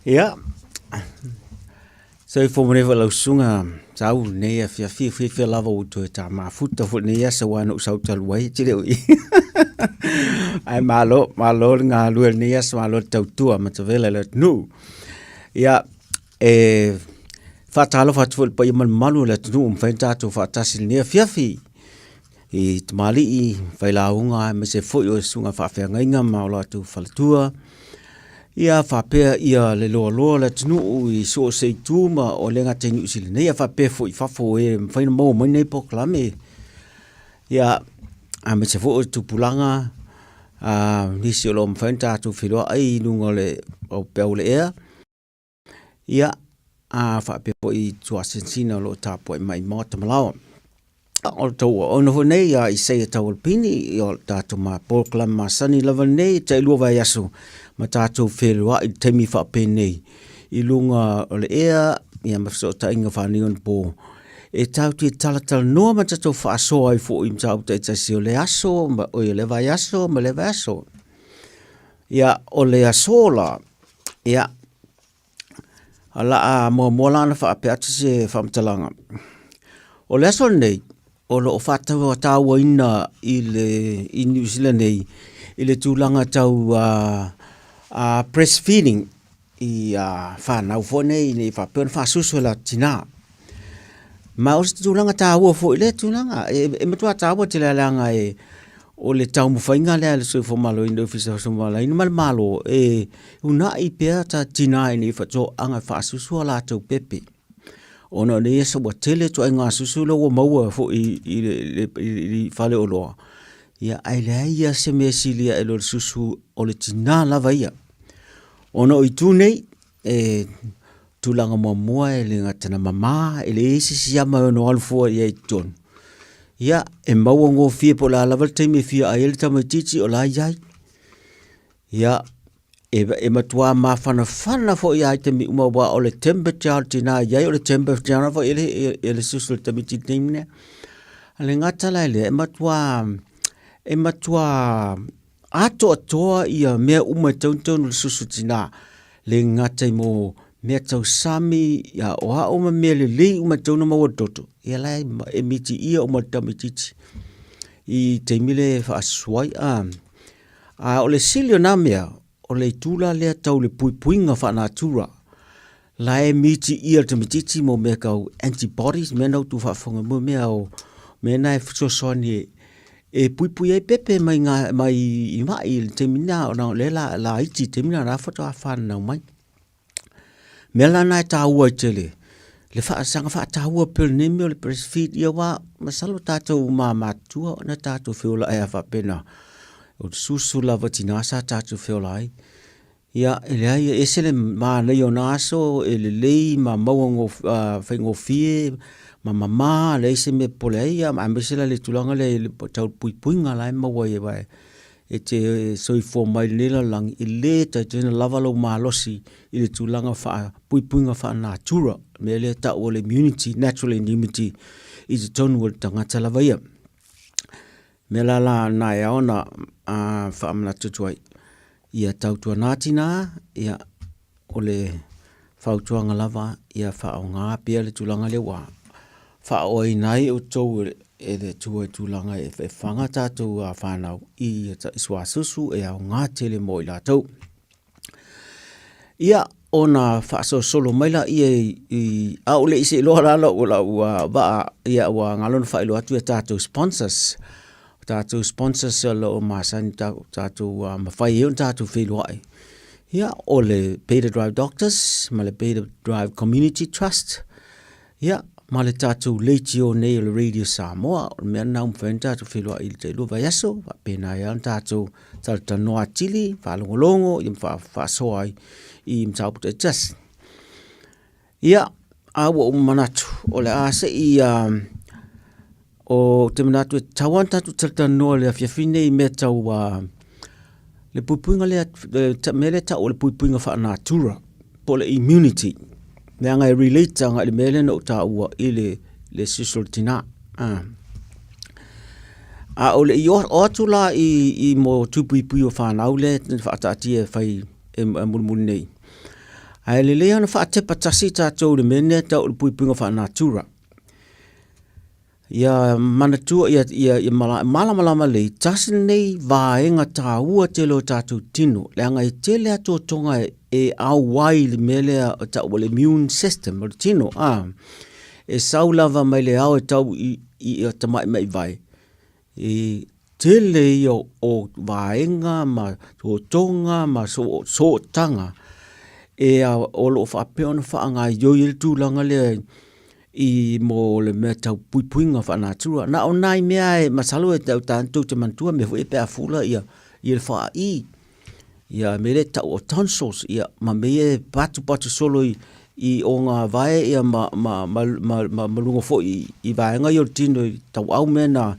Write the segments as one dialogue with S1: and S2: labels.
S1: Ia, soifua manuia foi lau susuga Sau i lenei afiafi, fiafia lava ua toe ta mafuta foi i lenei aso aua na ou sau talu ai e te le o i. Ae malo, malo le galulue i lenei aso, malo le tautua matavela i le atunuu. Ia, e faatalofa atu foi i le paia ma le mamalu o le atunuu ua mafai ona tatou faatasi i lenei afiafi i tamalii, failauga aemaise foi o susuga i faafeagaiga ma o latou faletua, ia faapea le loaloa o le atunuu i so o se itu ma e le gata i Niu Sila nei ae faapea foi i fafo o e mafai ona maua mai nei polokalame. Ia, aemaise foi o tupulaga, nisi o lo o mafai ona tatou feiloai i luga o le peau o le ea, Ia, a faapea foi i tuasinsina o lo o tapuai mai i maota ma laoa. O le tou auauna foi nei ia Isaia Taualopini, o le tatou polokalame masani lava lenei e tailua vaiaso ma tatou feiloai i le taimi faapenei i luga o le ea ia ma fesootaiga faaneionapo e tatou te talatalanoa ma tatou faasoa ai foi i mataupu taitasi o le aso, oi o lea vaiaso ma lea vaiaso. Ia, o le aso la, ia, o le a muamua la ona faapea atu se faamatalaga. O le aso lenei, o lo o faatauaina i Niu Sila nei i le tulaga tau breastfeeding i fanau foi nei ina ia faapea ona faasusu e latou tina. Ma o se tulaga taua foi lea tulaga, e matua taua tele lava leaga o le taumafaiga lea a le Soifua Maloloina, le Ofisa o le Soifua Maloloina ma le Malo e uunai pea tina ina ia faatoaga e faasusu a latou pepe, ona o nei aso ua tele ituaiga susu lea ua maua foi i faleoloa, ae leai lava se mea e sili ae i lo le susu o le tina lava ia. Ona o itu nei, e tulaga muamua e le gata ina mama, e leai se isi ama e ono alu fua i ai i totonu. Ia, e maua gofie po o le a lava le taimi e fia ai ai le tamaitiiti o la e i ai. Ia, e matua mafanafana foi lava i taimi uma aua o le temperature o le tina e i ai, o le temperature foi e le susu o le tamaitiiti i le taimi lea. E le gata la i lea, e matua atoatoa ia mea uma e tatau ona susu tina, le gata i mo mea tau sami, o a uma mea lelei uma e tatau ona maua i le toto, ia la e mitiia uma e le tamaitiiti i taimi lea e faasusu ai. A o le sili o na mea, o le itu la lea tau le puipuiga faa-natura, la e mitiia e le tamaitiiti mo mea tau antibodies, mea na outou faafofoga mai, mea o mea na e fesoasoani e puipui ai pepe mai mai i le taimi lena ona o lea o le a laiti i le taimi lena o la faatoa fananau mai. O mea la na e taua ai tele le saga faataua pea o lenei mea o le breastfeed, ia aua masalo tatou matutua na tatou feola ai lava faapena, o le susu lava a tina sa tatou feola ai. Ia, e leai, e ese le manaia o na aso, e lelei ma maua faigofie ma mama, leai se mea e popole ai, aemaise la le tulaga lea i le tau puipuiga la e maua ai aua e te soifua mai i lenei lalolagi, e le taitai ona lava lou malosi i le tulaga faa-puipuiga faa-natura, le mea lea e tau o le immunity, natural immunity i totonu o le tagata lava ia. O le mea la lena e ao ona faamanatu atu ai, ia tautuana tina, ia o le fautuaga lava ia faaaoga pea le tulaga lea ua faaoaina ai outou e le Atua i tulaga e faga tatou fanau i suasusu e aoga tele mo i latou. Ia, ona faasolosolo mai lea i, a ou le i seiloa la lau vaa, ia ua galo na faailoa atu tatou sponsors. O tatou sponsors o lo o masani tatou mafai ai ona tatou feiloai. Ia, o le Beta Drive Doctors ma le Beta Drive Community Trust, Ia, ma le tatou leitio nei o le Radio Samoa, o le mea lena ua mafai ona tatou feiloai i le tailua vaiaso, faapena ai lava ona tatou talatalanoa atili, faalogologo ia ma faasoa ai i mataupu taitasi. Ia, a ua ou manatu, o le a se i, ou te manatu e tatau lava ona tatou talatalanoa i le afiafi lenei i mea tau le puipuiga lea, le mea lea e tau o le puipuiga faa-natura po o le immunity, leaga e relate agai i le mea lea na ou taua i le susu o le tina. A o le i oo atu la i mea o tui puipui o fanau lea e faataatia e fai e mulimuli nei. Ae lelei ona faatepa tasi tatou i le mea lenei tau o le puipuiga faanatura. Ia manatua, ia, ia, ia malamalama lelei, tasi lenei vaega taua tele o tatou tino, leaga e tele lava totoga e auai i le mea lea e tau o le immune system o le tino, a. E sau lava mai le ao e tau i, i tamaimaivae, e tele ia o vaega ma totoga ma sootaga e o lo o faapea ona faagaoioi ai le tulaga lea i mo le mea tau puipuiga faanatura. Na o nai mea e masalo e tou te manatua mea foi ia pe a fula le faai, ia mea lea e tau o tonsils, ia ma mea ia e patupatu solo i ogavae ia ma luga foi i vaega ia o le tino i tauau mea na,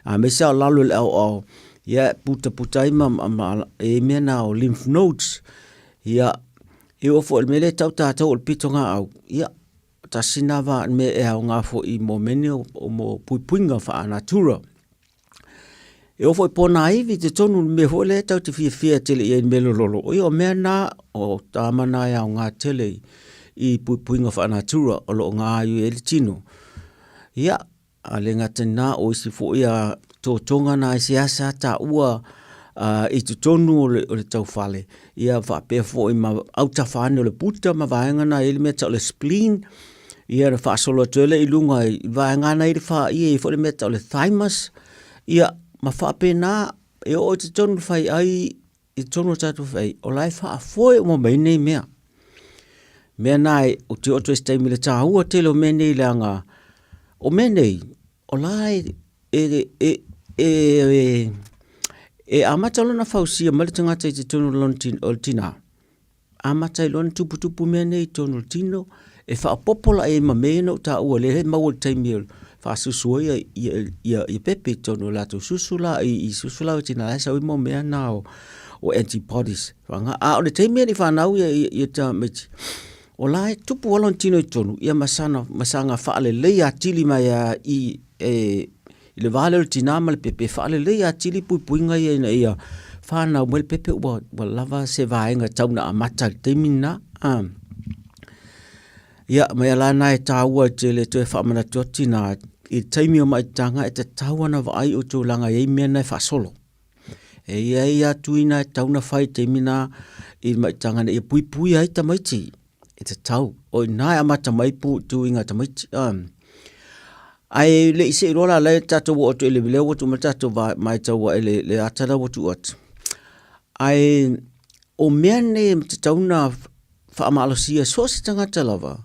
S1: aemaise lava o lalo i le aoao, ia e putaputa ai ma e i ai mea na o lymph nodes. Ia, e oo foi i le mea lea e tau tatou o le pitogaau, ia, tasi lena mea e aoga foi mo mea nei o puipuiga faanatura. E oo foi i ponaivi i totonu i le mea foi lea tatou te fiafia tele i ai i le mea lololo, ia o mea na, o tama na e aoga tele i puipuiga faanatura o lo o gaoioi ai le tino. Ia, a le gata i lena, o isi foi totoga na e seasea taua i totonu o le taufale, ia faapea foi ma autafa ane o le puta ma vaega na e i ai le mea e tau o le spleen, ia ona faasolo atu ai lea i luga i vaega na e i ai le faia, e i ai foi le mea e tau o le thymus, ia ma faapena e oo i totonu o le faiai i totonu o tatou faiai, o la e faafoe uma mai nei mea. Mea na ou te oo atu ai i se taimi i le taua tele o mea nei leaga o mea nei, o la e amata loa ona fausia mai le tagata i totonu o le tina, amata ai loa ona tuputupu mea nei i totonu o le tino, e faaopoopo la i ai ma mea ia na ou taua lea e maua i le taimi e faasusu ai ia pepe i totonu o latou susu la, i susu la o tina la e sau ai mea na o antibodies. A o le taimi e le i fanau ia tamaiti, o la e tupu lava lona tino i totonu, ia ma saga faaleleia atili mai lava i I le va lea o le tina ma le pepe, e faalelei atili puipuiga ia ina ia fanau mai le pepe ua lava se vaega e tau ina amata i le taimi lena. Ia, ma ia la lena e taua tele e toe faamanatu atu tina i le taimi o maitaga e tatau ona vaai outou leaga e i ai mea na e faasolo. E i ai lava tuiga e tatau ona fai i le taimi lena i le maitaga ina ia puipuia ai tamaiti. E tatau, o i ina e amata mai tuiga a tamaiti. Ae le i see loa la lea tatou oo atu i le lea ua tuu mai le tatou matau ae le ata lea ua tuu atu. Ae o mea nei e tatau ona faamalosia so o se tagata lava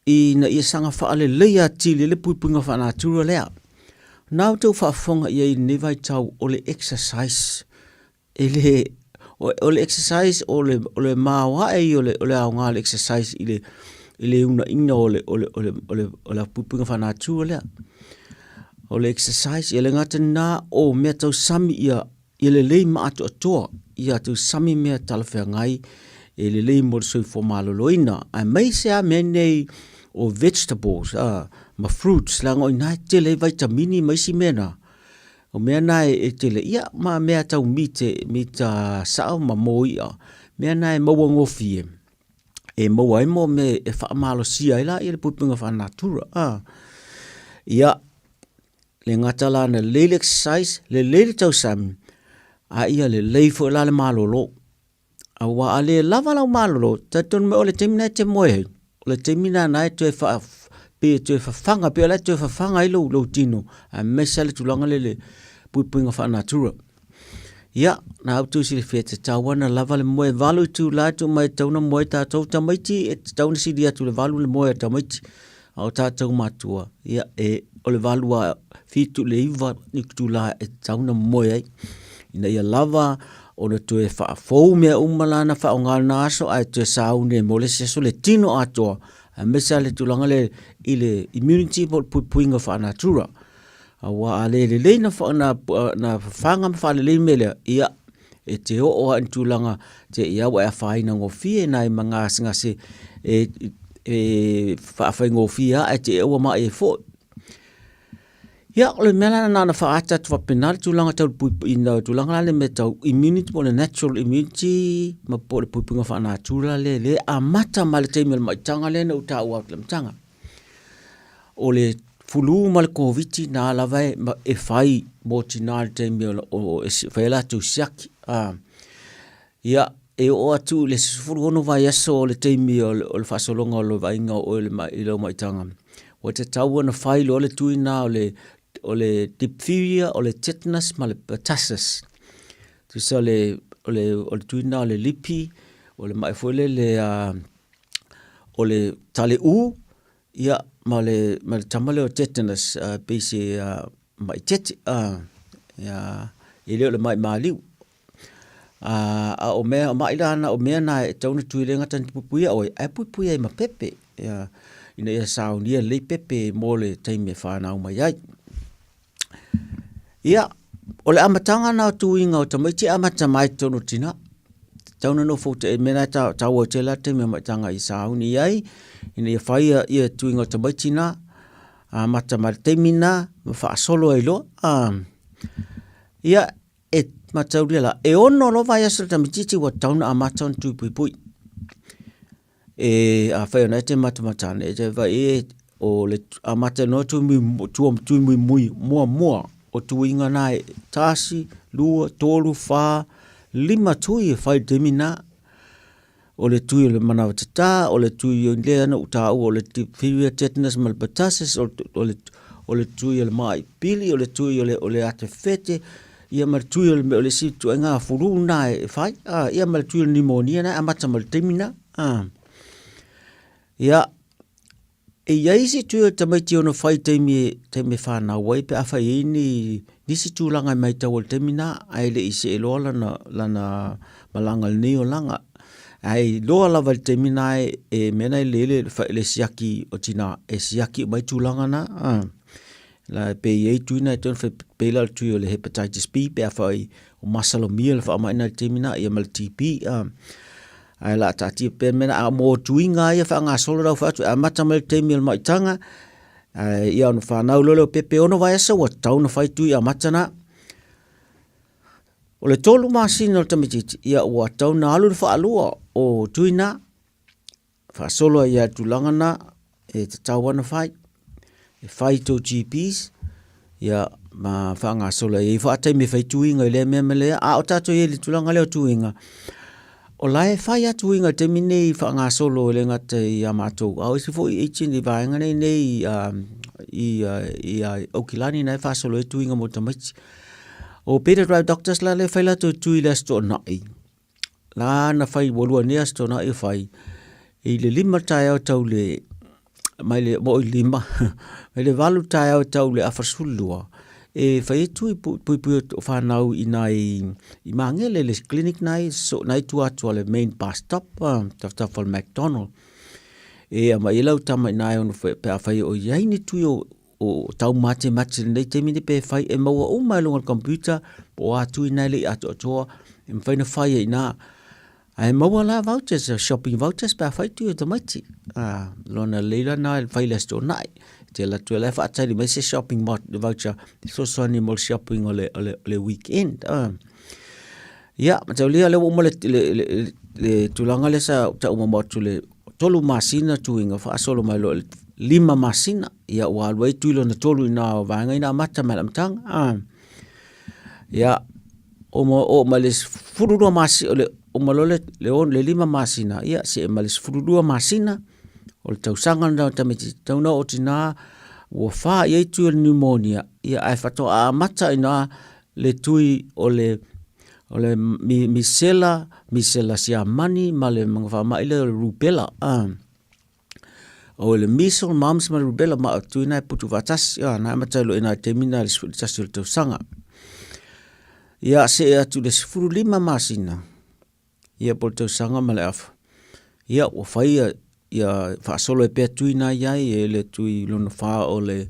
S1: ina ia saga faaleleia atili ai le puipuiga faanatura lea. O lena ua outou faafofoga i ai i lenei vaitau o le exercise E le, o le exercise o le, o le maoae ia o le, o le aoga o le exercise i le, i le uunaina o le, o le, o le, o le, o le puipuiga faanatura lea. O le exercise, e le gata i lena, o mea tausami ia, ia lelei ma atoatoa, ia tausami mea talafeagai e lelei mo le soifua maloloina, aemaise lava mea nei o vegetables ma fruits, leaga o i ina e tele ai vaitamini ma isi mea na, O mea na e tele, ia ma mea tau meat, meat sao ma moa i'a, mea na e maua gofie, e maua ai mo mea e faamalosia ai la le puipuiga faanatura. Ah. Ia, le gata la na lelei le exercise, lelei le tausami, a ia lelei foi la le malolo. Aua a le lava lau malolo, talitonu mai o le taimi lena e te moe ai, o le taimi lena na e toe faa, pe toe fafaga, pe o la e toe fafaga ai lou, lou tino, aemaise lava le tulaga lea i le puipuiga faanatura. Ia, na outou silafia e tatau ona lava le moe, e 8 itula e tuu mai e tatau ona moe ai tatou tamaiti, e tatau ona sili atu i le 8 le moe a tamaiti. A o tatou matua, ia, e, o le 8 lava, 7 i le 9 itula e tatau ona moe ai, ina ia lava ona toe faafou mea uma la na faaaoga i lena aso ae toe sauni ai mo le isi aso le tino atoa, aemaise lava le tulaga lea i le immunity po o le puipuiga faanatura. Aua a le lelei na, na, na fafaga ma faalelei mea lea, ia, e te oo lava i le tulaga te i au e afaina gofie nai ma gasegase e, e faafaigofie lava ae te i ua mai ai foi. Ia, o le mea la na ona faaata atu faapena le tulaga tau le puipuiga o le tulaga la le mea tau immunity po o le natural immunity ma po o le puipuiga faanatura lea lea e amata mai le taimi o le maitaga lea na ou taua atu i le amataga. O le flu ma le Koviti na lava e, e fai mo tina i le taimi o, e fai ai latou siaki. Ia, e oo atu i le 16 vaiaso o le taimi o le faasologa o le vaaiga o oe i lau maitaga, ua tatau ona fai loa le tui lena o le diphtheria, o le tetanus ma le pertussis. Tusa o le tui lena o le lipi, o le mai foi lele o le taleu, ia, ma le tama lea o tetanus, pei se mai tete, e le o le mai maliu. A o mea, o mai la na, o mea na e tatau ona tui le gata ina puipuia oe, ae puipuia ai ma pepe, ina ia saunia lelei pepe mo le taimi e fanau mai ai. Ia, o le amataga lena o tuiga o tamaiti e amata mai totonu o tina. Tatau ona nofo i mea na e taua ai tele lava taimi o maitaga i sauni ai, ina ia fai ia tuiga o tamaiti na, amata mai le taimi lena ma faasolo ai loa. Ia, e mataulia la, e ono loa vaiaso le tamaitiiti ua tatau ona amata ona tui puipui. E afai o lena e te matamata ane, e te vaai e o le amata noa tui mui, tua tui muimui muamua o tuiga na e tasi, lua, tolu, fa, lima tui e fai i le taimi lena. O le tui o le manawa tatā, o le tui o lea na ou taua o le diphtheria, tetanus ma le pertussis, o le tui o le mai pili, o le tui o le ate fete, ia ma le tui o le isi ituaiga fulu lena e fai, ia ma le tui o le pneumonia lena e amata mai le taimi lena. Ia, E i ai isi tui o tamaiti e ono fai i taimi e, taimi e whanau ai pe a whai ai ni, nisi tūlanga e maitau o le taimi nā, ae le i see loa lana, lana malaga i lenei olaga. Ae loa lava i le taimi nā e, e mea na e lele le siaki o tina, e siaki mai tūlanga nā. La pe i ai tui na e tonu whai pei la le tui o le hepatitis B pe a whai o masalomia le whaamaina i le taimi nā, ia ma le TB. Ae la taatia pea mena a mo tuiga ia whaangasolo rau whaatu e amata mai le taimi o le maitaga, ae ia ona whanau loa lea o pepe ono vaiaso ua tatau ona fai tui amata na. O le tolu masina o le tamaitiiti, ia ua tatau ona alu le whaalua o tui na, whaasolo ai ia tulaga na, e tatau ana whai. E whai tō GPs, ia, ma whaangasolo ai. E wha taimi e whai tuinga i lea mea me lea, a o tātou i le tulaga lea o tuinga, o la e whai a tuinga i taimi nei whaangasolo e le ngata i a mātou. A o isi foi agent i vaenga nei nei i, i, i Aukilani na e whaasolo e tuinga mo tamaiti. O Better Drive Doctors la le whai latou tui le aso to'ona'i. La na fai ua lua nei aso toonai e fai, i le lima taeao tau le, mai le, mo i lima, mai le valu taeao tau le afa sefululua, e fai ai tui puipui o whanau i nai, i Mangele, le clinic nai, so, nai tua atu a le main bus stop, tafatafa o le McDonald. E ama i lau tama i nai ono pe a fai o iai ni tui o, o taumatemate i lenei taimi nei pe fai e maua uma i luga o le computer po o a tui nai le i atoatoa e mafai ona fai ai i ina. Ae maua la vouchers, shopping vouchers pe a fai tui o tamaiti. A, lona lelei la na e fai le Aso Toonai. Te alu atu ai la e faatali mai se shopping voucher e fesoasoani mo le shopping o le, o le, o le weekend. A. Ia, mataulia lea ua uma le, le, le, le tulaga lea sa tau mamao atu le tolu masina tuiga faasolo mai loa i le lima masina, ia ua alu ai tui lona tolu ina o vaega ina amata mai le amataga. Ah. Ia, o ma, o ma le 12 masina, o le, o ma loa le, le, on, le lima masina, ia, see ma le 12 masina, o le tausaga lena o tamaiti, tatau ona oo tina, ua fa i ai tui o le pneumonia, ia, ae faatoa amata ina le tui o le, o le misela, misela siamani ma le faamai lea o le rubella. Ah. O le measles, mumps ma le rubella ma o tui na e putu faatasi, ah, na amata ai loa i ina i taimi na i le 11 o le tausaga. Ia, see atu i le 15 masina, ia po o le tausaga ma le afa, ia ua fai ia, ia faasolo ai pea tui na i ai e le tui lona fa o le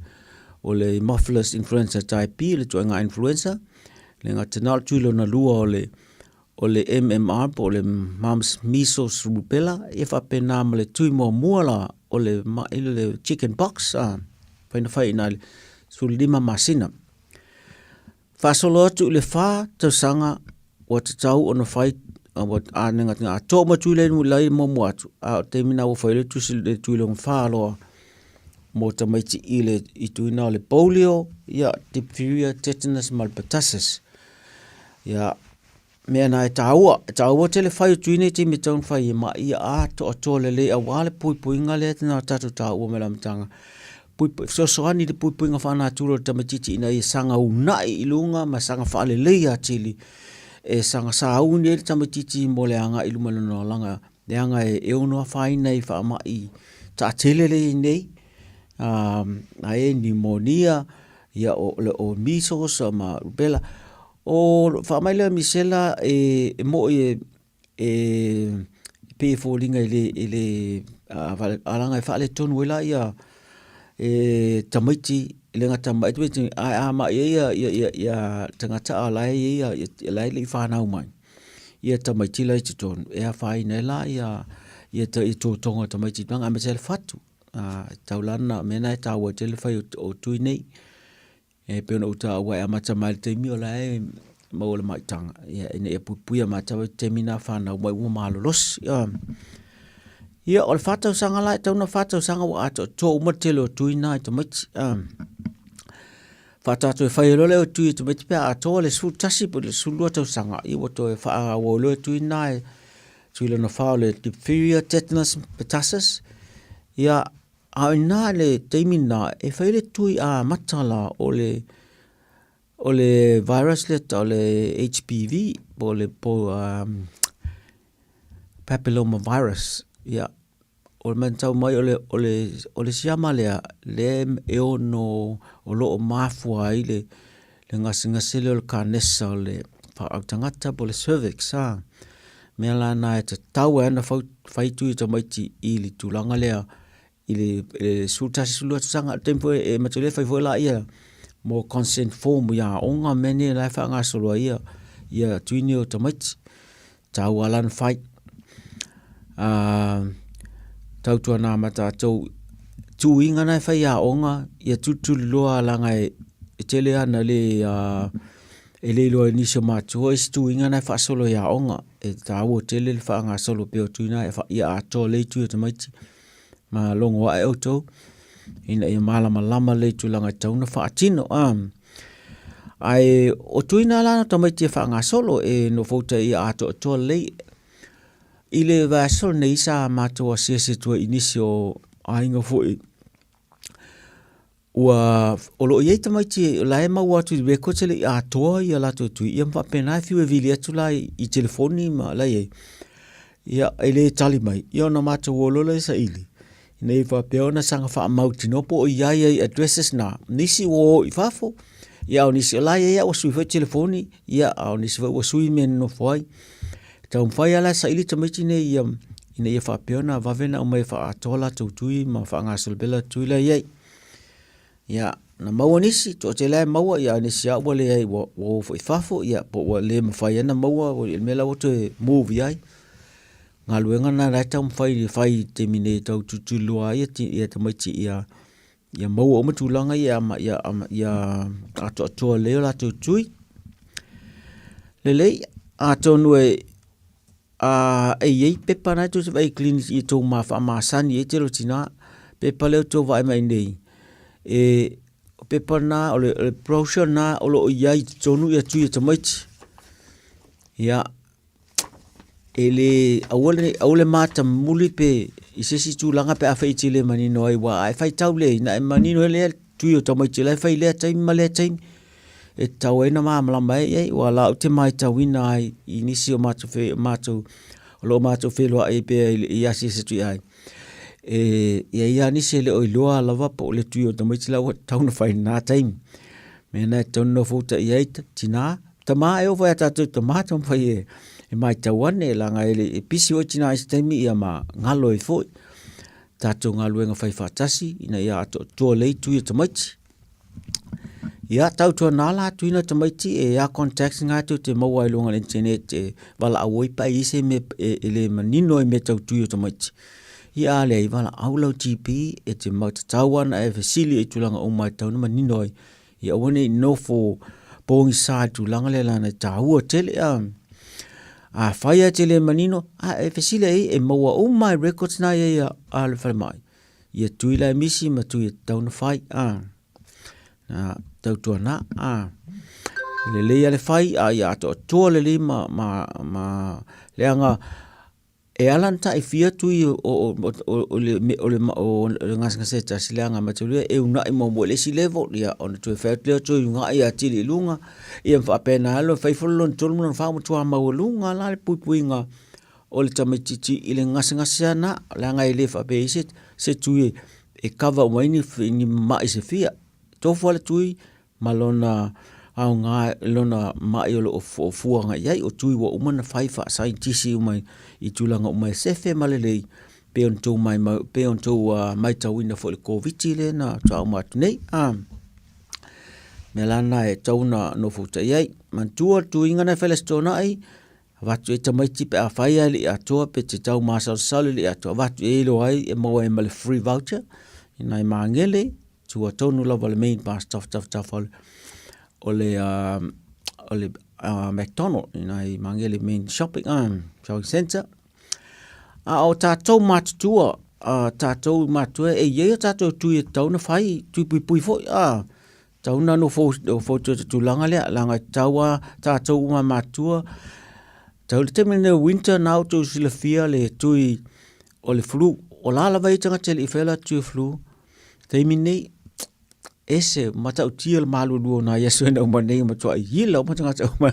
S1: o le Haemophilus influenza type B, le ituaiga influenza, le gata na o le tui lona lua o le o le MMR po o le Mumps Measles Rubella, ia faapena ma le tui muamua la o le mai le chicken pox, a, fai na fai ina le 15 masina. Faasolo atu i le 4 tausaga ua tatau ona fai ua a to ma tui le muamua atu, a o le taimi lena ua fai le tusi le tui lona 4 loa mo tamaiti i le i tuina o le polio, ia, diphtheria, tetanus ma le pertussis. Ia, mea na e taua, e taua tele fai o tui nei taimi e tatau ona fai ai ma ia atoatoa lelei aua le puipuiga lea na tatou taua mai le amataga. Fesoasoani i le puipuiga faanatura o le tamaitiiti ina ia saga uunai i luga ma saga faaleleia atili e saga sauni ai le tamaitiiti mo le agai i luma i lona olaga leaga e ono afaina i faamai taatele lea e i ai nei, a i ai niumonia, ia o measles ma rubella. O le faamai lea o misela e moi e pei e foliga e le, e le leaga e faaletonu ai la ia e tamaiti, e le gata mai tamaiti, ae a mai ai ia tagata a o la e i ai o la e le i fanau mai ia tamaiti la i totonu, e afaina ai la ia totoga o tamaiti aemaise ai le fatu. E tatau la ona, o le mea lena e taua tele le fai o tui nei. E pei ona ou taua e amata mai le taimi o la e maua le maitaga, ia, ina ia puipuia mai lava i le taimi lena fanau mai ua malolosi. Ia, o le fa tausaga la, e tatau ona fa tausaga ua atoatoa uma le tele o tui na i tamaiti. Faatoa toe fai ai loa lea o tui i tamaiti pe a atoa le 11 po o le 12 tausaga, ia ua toe faaauau loa tui na e tui lona fa o le diphtheria, tetanus, pertussis. Ia, A o ina i le taimi lena, e fai le tui amata la o le o le virus lea tau o le HPV po o le papilloma virus. Ia, o le matau mai o le, o le, o le siama lea, lea e ono o lo o mafua ai le, le gasegase lea o le kanesa o le faau tagata po o le cervix. A mea la na e tatau ai ona fai tui tamaiti i le tulaga lea i le 11, 12 tausaga. O le taimi foi e matou le fai foi laia mo consent form i aoga mea nei la e faagasolo ai ia tui nei o tamaiti. Taua la ona fai. Tautuana ma tatou tuiga na e fai i aoga ia tulituliloa leaga e tele lava ina le e le iloa e nisi o matua isi tuiga na e faasolo i aoga. E taua tele le faagasolo pea o tui na ia atoa lelei tui o tamaiti ma logo ae outou ina ia malamalama lelei i tulaga e tatau ona faatino. Ae o tui na la tamaiti e faagasolo e nofouta ia atoatoa lelei. I le vaiaso lenei sa matou asiasi atu ai i nisi o aiga foi ua o lo o i ai tamaiti o la e maua atu i records e le i atoa ia latou tui, ia ma faapena e fiu e vili atu la i telefoni ma la i ai. Ia e le tali mai, ia ona matou o loa lea e saili, ina ia faapea ona saga faamautinoa po o i ai ai addresses na, nisi ua o i fafo, ia a o nisi o la e i ai lava ua sui foi telefoni, ia a o nisi foi ua sui mea e nonofo ai. E taumafai lava la e saili tamaiti nei ia, ina ia faapea ona vave ona aumai e faaatoa latou tui ma faagasolo pea latou tui la e i ai. Ia, na maua nisi, toatele lava e maua, ia a o nisi lava ua leai ua o foi i fafo, ia po ua le mafai ona maua le mea la ua toe move i ai. Galuega lena o la e taumafai e fai i le taimi nei e tau tulituliloa ai ia tamaiti ia ia maua uma tulaga ia ma ia ia atoatoa lelei o latou tui. Lelei, atonu e a e i ai pepa na e tou te vaai i clinic i tou ma faamasani ai tele o tina. Pepa lea tou vaai mai nei, e o pepa na o le brochure na o lo o i ai i totonu ia tui o tamaiti. Ia, e le, aua le, aua le matamuli pe i se isi tulaga pe afai e te le manino ai, aua a e faitau lelei, ona e manino ai lea i le tui o tamaiti o la e fai i lea taimi ma lea taimi. E tatau ai ona malamalama ai i ai, aua o la ou te matauina ai i nisi o matou, matou, o lo o matou feiloai pea i asiasi atu i ai, e i ai lava nisi e le o iloa lava po o le tui o tamaiti la ua tatau ona fai i lena taimi. O le mea lena e tatau ona nofouta i ai tina, tama, e oo foi ia tatou tama taumafai e, e matau ane leaga e, e pisi foi tina i se taimi ia ma galo ai foi tatou galuega fai faatasi ina ia atoatoa lelei tui o tamaiti. Ia tautuana la tuina tamaiti e a contacts ngā tou te maua ai luga o le internet e valaau ai pe a i ai se mea e, e le manino ai mea tau tui o tamaiti. Ia a leai, valaau lau GP e te mau tatau ana e fesili i tulaga uma e tatau ona manino ai. Ia aua ne i nofo pogisa i tulaga lea leaga e taua tele. A afai lava e te le manino, a e fesili i ai e maua uma lava i records na i ai a le falemai. Ia tui la e misi ma tui e tatau ona fai. A tautuana, a lelei lava le fai a ia atoatoa lelei ma, ma, ma leaga E ala ona taifia tui o le gasegase e tasi leaga mataulia e uunai muamua i le isi level ia ona toe fai atu lea toe uunai atili i luga ia ma faapena lava fai foi le lona tolu ma le lona fa ua matua maualuga la le puipuiga o le tamaitiiti i le gasegase lava lena leaga e le faapea e i ai se tui e cover uma ai ni mai se fia. E tofu lava le tui ma lona aoga i lona mai o lo o fuafua agai i ai. O tui ua uma ona fai faasaienitisi uma i tulaga uma e sefe ma lelei pei ona outou maimau, pei ona outou matauina foi i le Koviti lea na faatoa uma atu nei. O le mea la lena e tatau ona nofotai ai. Manatua le tuiga lena e fai i le Aso Toonai, avatu i ai tamaiti pe afai lava e le i atoa pe te tau masalosalo e le i atoa, avatu i ai e iloa ai e maua ai ma le free voucher i nai magele tua tonu lava o le main bus tafatafa o le McDonald i nai Magele main shopping, shopping centre. A o tatou matutua, a tatou matutua e i ai o tatou tui e tatau ona fai, tui puipui foi, a tatau ona nofo i le tulaga lea, leaga e tatau lava tatou uma matutua, tau le taimi lenei o le winter na outou silafia le tui o le flu. O la lava e i ai tagata e le i faia o latou tui o le flu, taimi nei, ese matautia le malulu o nai aso ina uma nei, matuai ila uma tagata uma.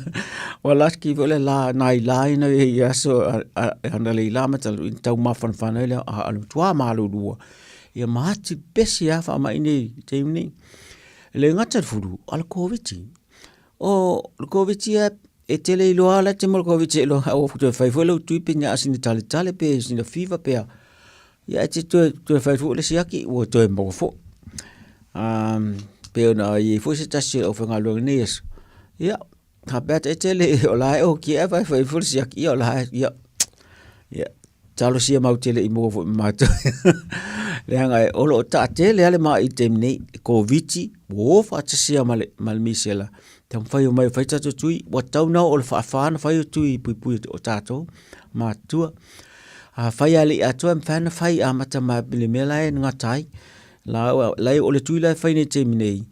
S1: Ua laki foi le la, nai la ina i aso ana le ila ma talu i tau mafanafana ai lea, a o le matua malulu lava. Ia ma ati pesi lava faamai nei i le taimi nei. E le gata i le flu, a o le Koviti. O le Koviti lava, e te le iloa lava la e te maua i le Koviti seiloga ua toe fai foi lou tui pe na o sina taletale pe sina fever pe a. Ia e te toe, toe fai foi le siaki ua toe maua foi. Um, pe ona i ai foi se tasi o le aufaigaluega i lenei aso, ia, faapea atu, e te le, o la e oki ea fai fai foi le siaki, ia o la e, ia, ia, talosia matou te le i maua foi ma matou. Leaga o lo o taatele lava le mai i le taimi nei, le Koviti, ua o faatasi lava ma le, ma le misela, taumafai omai e fai tatou tui, ua tatau ona oo i le faafa ona fai o tui puipui o tatou matutua. Afai lava e le i atoa e mafai ona fai amata mai i le mea la e gata ai. La, la, o le tui la e fai nei i le taimi nei,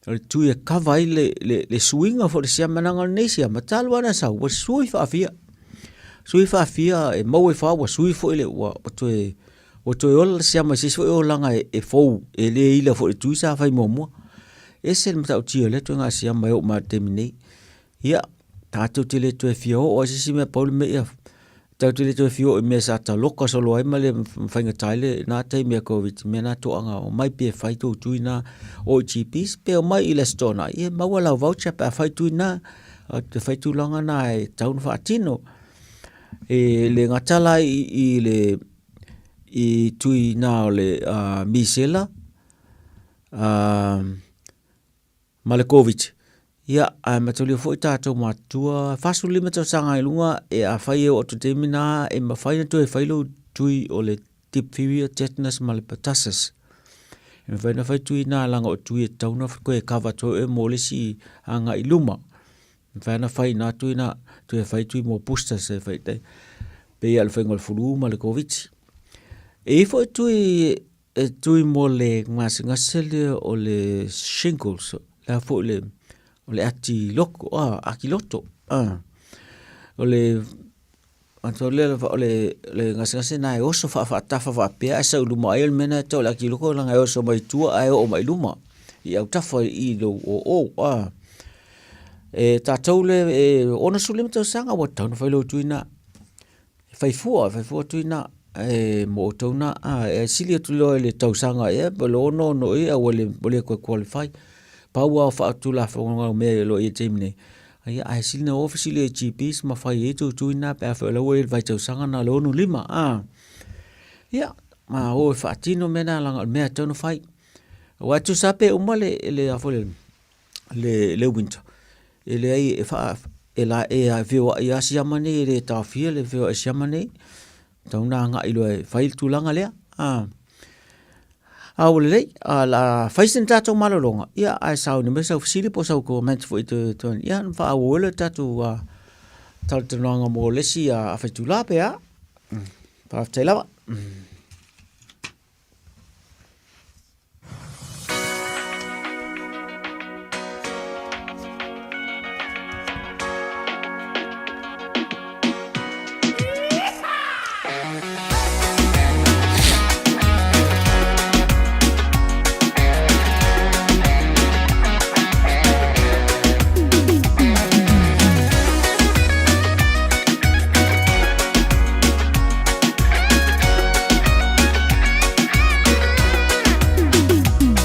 S1: o le tui e cover ai le, le, le suiga foi o le siama leaga o lenei siama, talu lava ona sau, ua sui faafia. Sui faafia e maua ifo lava ua sui foi le, ua, ua toe, ua toe ola le siama i se isi foi olaga e, e fou, e le ila foi i le tui sa fai muamua. Ese le matautia o lea ituaiga siama e oo mai lava i le taimi nei. Ia, tatou te le toe fia oo lava i se isi mea, pau le mea ia tatou te le toe fia oo i mea sa taloka solo ai ma le faigata ai lena taimi a Koviti, mea na toaga, omai pea e fai tou tui na o i GPs, pe omai i le Aso Toonai, ia maua lau voucher pe a fai tui na, te fai tulaga na e tatau ona faatino. E le gata la i le i tui na o le misela, ma le Koviti. Ia, ae mataulia foi tatou matutua, 45 tausaga i luga, e afai e oo atu i le taimi lena, e mafai ona toe fai lou tui o le diphtheria, tetanus ma le pertussis. E mafai ona fai tui na leaga o tui e tatau ona toe cover atu ai oe mo le isi agai i luma. E mafai ona fai na tui na, toe fai tui mo boosters e fai tai. Pei lava o le faiga o le flu ma le Koviti. E i ai foi tui e tui mo le gasegase lea o le shingles, le a foi le, o le ati loko, a, ati loto, a. O le, atau lea o le, le gasegase lena e oso faafaatafa faapea ae sau i luma ai o le mea lena e tau o le ati loko leaga e oso mai tua ae oo mai i luma i autafa i lou oo, a. E tatou le, e 65 tausaga ua tatau ona fai lou tui lena. E fai fua, e fai fua tui na, e mo outou na, a, e sili atu loa i le tausaga ea po o le 66 ea ua le, ua le toe qualify. Pau lava o faatulafonoga o mea o lo o i ai i le taimi nei, ia ae sili ona o fesili i GPs ma fai ai tou tui na pe afai o la ua i ai le vaitausaga na o le 65, a. Ia, ma o e faatino mea na leaga o le mea e tatau ona fai. Aua e tusa lava pe uma le, le a foi le, le, le winter, e leai e faa, e la, e feoai lava siama nei, e le taofia le feoai siama nei. Tau na agai loa e fai le tulaga lea. A, a ua lelei, a la fai sina tatou malologa, ia ae sauni mai sau fesili po o sau comment foi toe, toe, ia ona faaauau ai lea o le tatou talatalanoaga mo le isi afa itula pe a. Faafetai lava.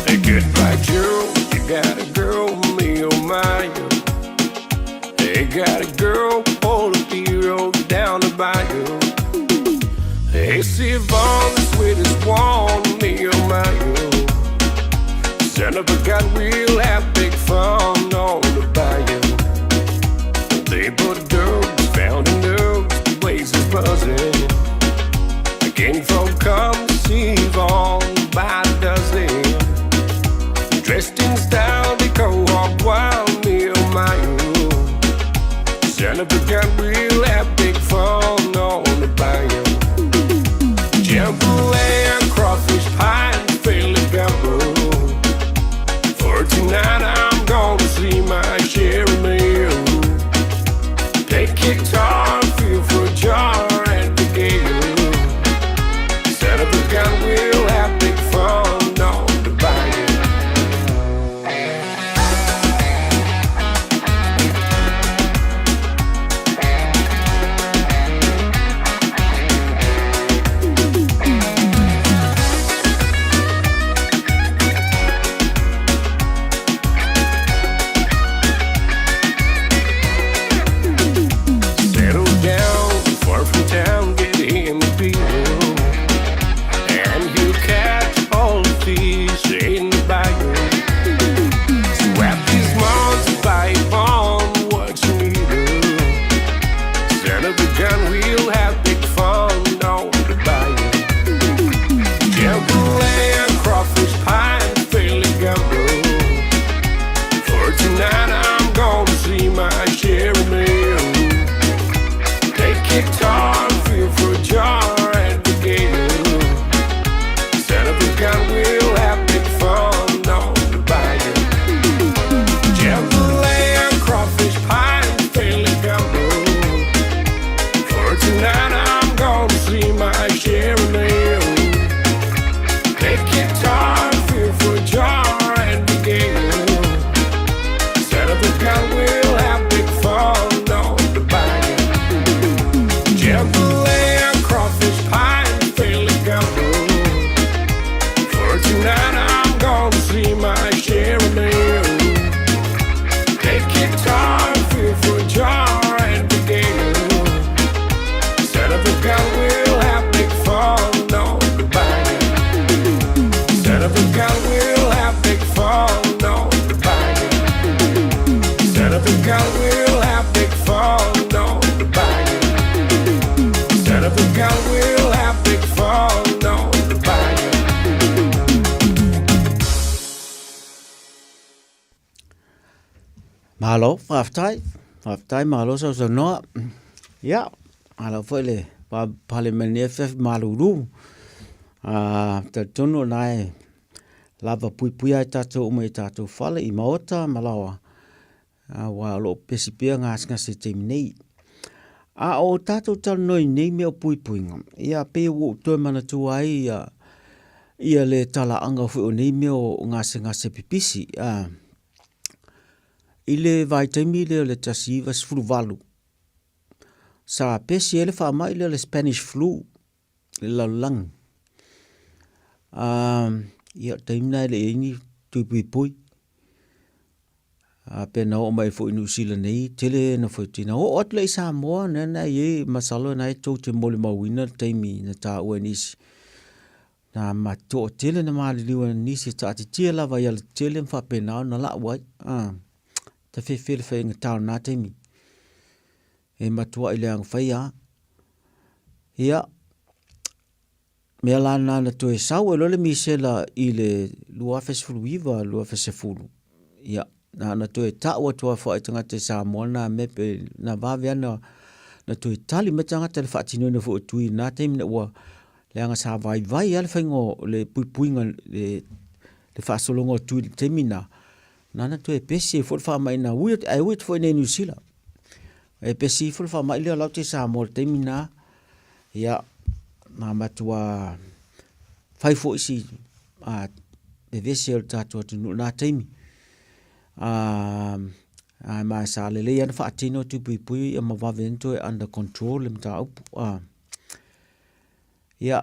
S2: Hey, goodbye, Gerald. You got a girl, me, oh my. Oh. Hey, got a girl, on a hero down the bayou. Hey, see Yvonne, the sweetest one, me, oh my. Oh. Son of a gun, we'll have big fun on the bayou. They put dogs, found in dogs, the place is buzzing. The king folk come to see Yvonne by the dozen. Dressed in style, they go hog wild, me oh my oh. Son of a gun, we'll have big fun on the bayou. Jambalaya, crawfish pie, and Philly gumbo. For tonight I'm gonna see my Sherry meal. Take guitar, feel for a jar at the gale. Son of a gun, we'll have big fun on the bayou. Settle down, far from town, get him a beer. And he'll catch all the fish in the bayou. Swap his mom's pipe on what you need. Son of a gun, we'll have big fun on the bayou. Jambalaya, crawfish pie, and Philly gumbo. For tonight I'm gonna see my Sherry meal. Take guitar, feel for a jar at the gale. Son of a gun, we'll have big fun on the bayou. Jambalaya, crawfish pie, and Philly gumbo. For tonight I'm gonna see my Sherry meal. Take guitar, feel for a jar at the gale. Son of a gun, we'll have big fun on the bayou. Jambalaya, crawfish pie, and Philly gumbo. For tonight I'm gonna see my Sherry meal. Take guitar, feel for a jar at the gale. Son of a gun, we'll have big fun on the bayou. Son of a gun, we'll have big fun on the bayou. Son of a gun, we'll have big fun on the bayou. Son of a gun, we'll have big fun on the bayou.
S1: Malo, faafetai, faafetai malo sausaunoa. Ia, malo foi le pale mai lenei afiafi malulu. Talitonu o lena e lava puipuia ai tatou uma i tatou fale i maota ma laoa, aua o lo o pesi pea gasegase i le taimi nei. A o tatou talanoa i nei mea o puipuiga, ia pei ua ou toe manatua ai ia, ia le talaaga foi o nei mea o gasegase pipisi. I le vaitaimi lea o le 1918, sa pesi ai le faamai lea o le Spanish flu i le lalolagi. Ia o le taimi lena e le i i ai ni tui puipui. Pe na oo mai foi i Niu Sila nei, tele na faitino. Oo atu lea i Samoa, lea na i ai, masalo na e tou te molimauina le taimi na taua e nisi. Na ma toatele na maliliu ai nisi e taatitia lava i alatetele ma faapena ona lau ai. Ta fefe le faigata o lena taimi. E matuai leaga faia lava. Ia. mea la na na toe sau ai loa le misela i le 2019, 2010, ia, na ona toe tau atu lava foi i tagata i Samoa na mea pe na vave ana na toe tali mai tagata i le faatinoina foi o tui i na taimi ina ua leaga sa vaivai lava le faiga o le puipuiga le le faasologa o tui i le taimi na, na na toe pesi ai foi le faamai na ui ae ui atu foi i inei i Niu Sila. E pesi ifo le faamai lea o lau te i Samoa i le taimi na, ia, na matua fai foi si a, vevesi o le tatou atunuu i lena taimi. A, a ma sa lelei lava ona faatino tui puipui ia ma vave ai ona toe under control le mataupu. A, ia,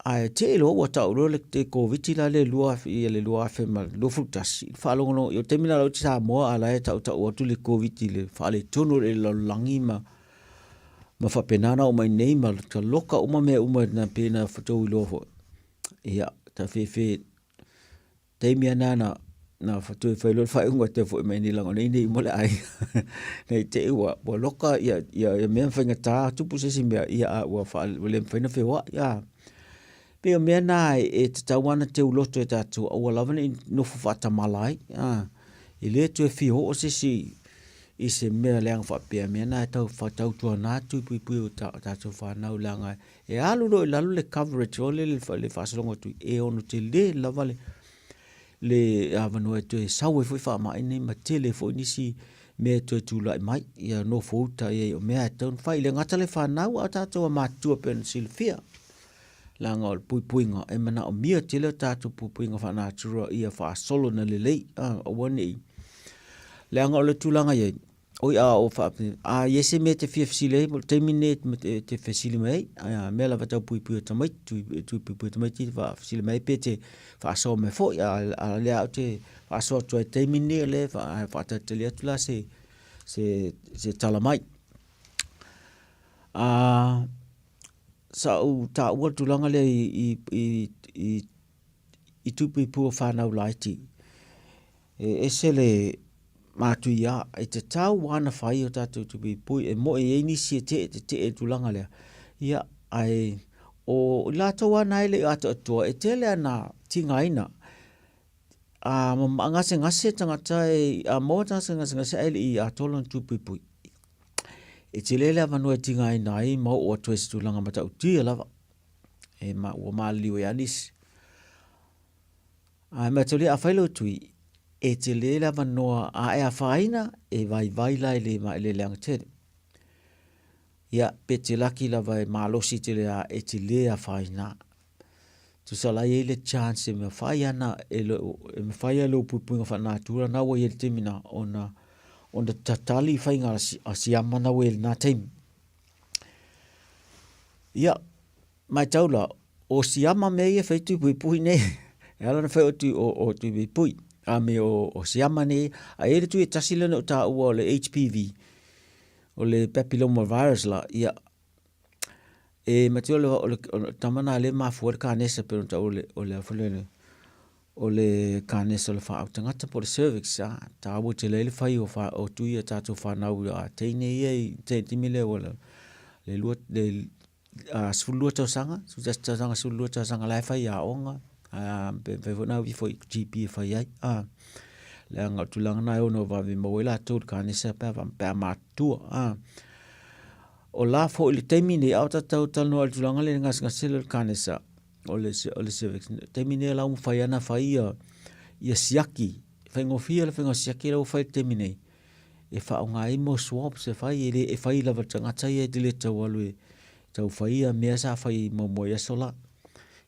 S1: ae te i loa ua tau loa le Koviti la le 2021, i le faalogologo, o le taimi lena o la ou te i Samoa a o la e tautau atu le Koviti i le faaletonu o le lalolagi ma ma faapena ona oo mai nei ma taloka uma mea uma na pei ona outou iloa foi. Ia, ta fefe taimi lava lena na toe fai loa le faaiuga e toe foi mai nei leaga o nei nei uma le aiga. Ne i te i ua ua loka ia ia mea faigata tupu se isi mea ia a ua ua le mafai ona feoai. A pei o mea na e tatau lava ona teuloto e tatou aua lava ne i nofo faatamala ai. A e le toe fia oo se isi i se mea leaga faapea, mea na e tau faatautuana atu i puipui o tatou fanau leaga e alu loa i lalo le coverage o le le faasologa atu e ono tele lava le le avanoa e toe sau ai foi faamai nei ma tele foi nisi mea e toe tulai mai ia nofo uta i ai o mea e tatau ona fai. E le gata le fanau a o tatou matutua pei ona silafia leaga o le puipuiga e manaomia tele o tatou puipuiga faa-natura ia faasolo ona lelei, aua ne i leaga o le tulaga i ai, oi a o faape, a i ai se mea e te fia fesili ai, o le taimi lenei e te fesili mai ai, a mea lava tau puipui o tamaiti, tui puipui o tamaiti, faafesili mai ai pe te faasoa mai foi, a o lea ou te faasoa atu ai i le taimi lenei o lea e faatalitali atu la se tala mai. Sa ou taua le tulaga lea i tupe pua fanau laiti. E ese le matuia, e tatau lava ona fai o tatou tupe pui, e moi e i ai nisi e tee tetee i le tulaga lea, ia, ae o i latou lava na e le i atoatoa, e tele lava ina tigaina. A gasegase tagata, a maua tagata gasegase ae le i atoa lona tupe puipui, e tele le avanoa e tigaina ai ma oo atu ai i se tulaga matautia lava e ma, ua maliliu ai lava nisi. Ae mataulia afai lou tui, e tele le avanoa a e afaina, e vaivai la e le, e le leaga tele. Ia, pe te laki lava e malosi tele a e te le afaina. Tusa la e i ai le chance e mafai ana e lo, e mafai e lou puipuiga faa-natura na ua i ai le taimi na ona ona tatali faiga a siama na ua i ai lena taimi. Ia, matau la, o siama mea ia fai tui puipui nei. E ala ona fai o tui, o, o tui puipui. A me o, o siama nei. A e le tui e tasi lea na ou taua o le HPV, o le papilloma virus la, ia, E matua o le, o le tama na le mafua le kanesa pei ona taua o le, o le a foi lele, o le kanesa o le faau tagata po o le cervix a, taua tele ai le fai o fa, o tui a tatou fanau a teine ia i te taimi lea ua le lua, le 12 tausaga, 11 tausaga, 12 tausaga la e fai aoga, a pe mafai foi ona ave ifo i GP e fai ai, a. Leaga o le tulaga lena e ono vave maua ai latou i le kanesa pe a, pe a matutua, a. O la foi i le taimi nei, a o tatou talanoa i le tulaga lea i le gasegase lea o le kanesa, o le, o le cervix, o le taimi nei o la ua mafai lava ona fai ia, ia siaki, faigofie le faiga o siaki la ua fai i le taimi nei, e faaaoga ai mo swabs e fai, e le, e fai lava e le tagata ia e te le tau alu e tau fai ia mea sa fai muamua i aso la.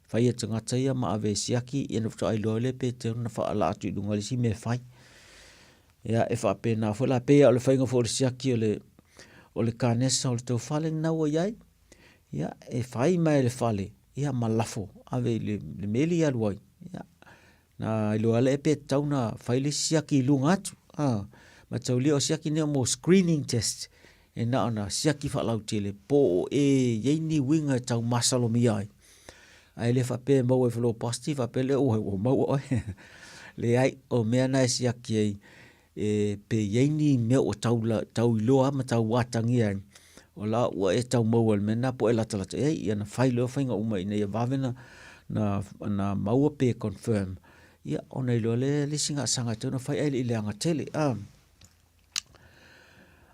S1: Fai e le tagata ia ma ave e siaki, ia ona faatoa iloa lea pe tatau ona faalaa atu i luga i le isi mea e fai. Ia, e faapena foi la, pei lava o le faiga foi o le siaki o le, o le kanesa o le taufale lena ua i ai. Ia, e fai mai e le fale, ia ma lafo, ave i le, le meli e alu ai. Ia, na iloa lea pe tatau ona fai le isi siaki i luga atu. A, mataulia o siaki nei mo screening test, e na ona siaki faalautele po o e i ai ni uiga e tau masalomia ai. Ae le faapea e maua ifo loa positive faapea lea ua, ua maua oe. Leai, o mea na e siaki ai, e, pe i ai ni mea ua tau, la, tau iloa ma tau atagia ai. O la ua e tau maua i le mea lena po o e latalata i ai, ia ona fai loa faiga uma ina ia vave ona na, na maua pe confirm, ia ona iloa lea le isi gaasaga e tatau ona fai ae le i leaga tele. A,